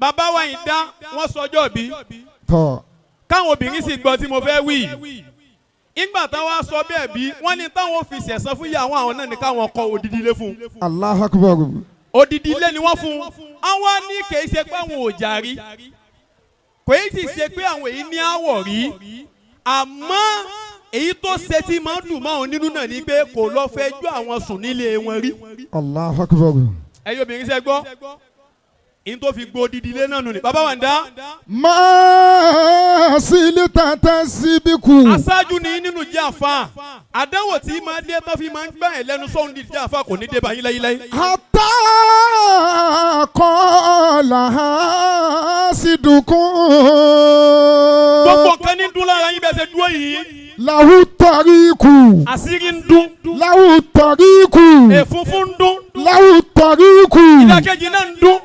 Bàbá wa yìí dá wọ́n sọjọ́ bí. Tọ́. Káwọn obìnrin sì gbọ́ tí mo fẹ́ wí. Ìgbà táwọn sọ bẹ́ẹ̀ bí wọ́n ní táwọn fi sẹ̀sán fún ìyàwó àwọn náà ní káwọn kọ́ odidi ilé fún un. Allahu Akbar. Odidi ilé ni wọ́n fún un. Àwọn ní kì í ṣe pé àwọn ò jà rí, kò í sì ṣe pé àwọn èyí ní àwọ̀ rí, àmọ́ èyí tó ṣe tí máa ń dùn máa ń nínú náà ni pé kò lọ fẹjọ́ àwọn sùn nílé wọn rí. Allahu Akbar. Ẹ̀yin obìnrin, ṣe gbọ́ ìyẹn tó fi gbó odidi ilé náà nù ni bàbá wa ń dá. Máa sílítà tẹ́ síbíkù. Aṣáájú ni nínú jẹ́ àfa, àdánwò tí máa dé tó fi máa ń gbà ẹ̀ lẹ́nu sọ́hún di jẹ́ àfa kò ní dé bá yín láyíláyí. Hatta kọ́lá sídùkún. Gbogbo nǹkan ní dún lára yín bẹ́ẹ̀ ṣe dúró yìí. Lahu tariku. Àṣírí ń dún. Lahu tariku. Èfúnfún ń dún. Lahu tariku. Ìdákejì náà ń dún.